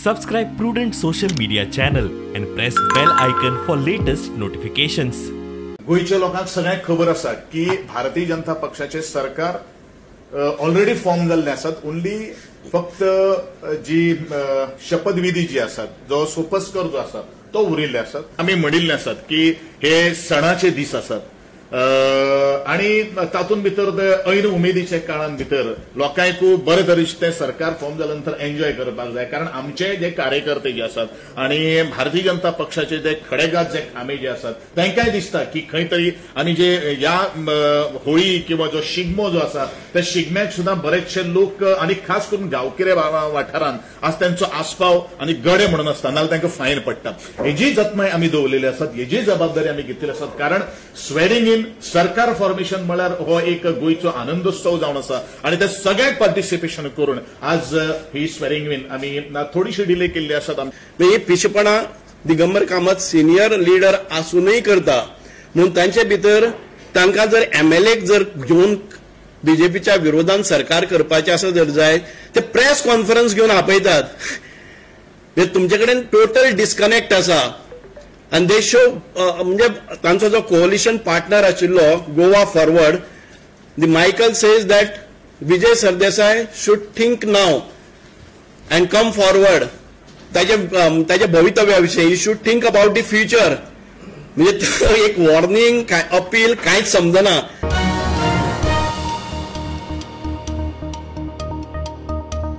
Subscribe Prudent Social Media channel and press bell icon for latest notifications. गोंयच्या लोकांक सगळ्यांक खबर आसा की भारतीय जनता पक्षाचे सरकार ऑलरेडी फॉर्म जाल्ले आसात. ओन्ली फक्त जी शपथविधी जी आसात, जो सोपस्कर जो आसा तो उरिल्ले आसात. आमी म्हणिल्ले आसात की हे सणाचे दीस आसात आणि तातूंत भितर ऐन उमेदीच्या काळान भितर लोकांक बरे तरेचें तें सरकार फॉर्म जाल्या नंतर एन्जॉय करपाक जाय. कारण आमचे जे कार्यकर्ते जे आसात आणि भारतीय जनता पक्षाचे जे खडेगात जे खांबे जे आसात तांकांय दिसता की खंय तरी आनी जे ह्या होळी किंवा जो शिगमो जो आसा त्या शिगम्याक सुद्दां बरेचशे लोक आनी खास करून गांवगिऱ्या वाठारांत आज तांचो आस्पाव आनी गडे म्हणून आसता, नाजाल्यार तांकां फायन पडटा. हेजी जतनाय आमी दवरलेली आसात, हेजी जबाबदारी आमी घेतलेली आसात. कारण स्वेरिंग इन सरकार फॉर्मेशन म्हळ्यार हो एक गोंयचो आनंदोत्सव जावन आसा आनी ते सगळ्यांक पार्टिसिपेशन करून आज ही स्वेरिंग इन आमी थोडीशी डिले केल्ली आसात. ही पिशेपणा दिगंबर कामत सिनियर लिडर आसूनय करता म्हणून तांचे भितर तांकां जर एमएलए जर घेवन बीजेपीच्या विरोधान सरकार करपाचें आसा जर जाय ते प्रेस कॉन्फरन्स घेवन आपयतात. तुमचे कडेन टोटल डिस्कनेक्ट आसा आनी they show म्हणजे तांचो जो कोलिशन पार्टनर आशिल्लो Goa forward, the Michael says that Vijay Sardesai should think now and come forward. ताजे भवितव्या विशीं he should think about the future. म्हणजे एक वॉर्निंग अपील कांयच समजना.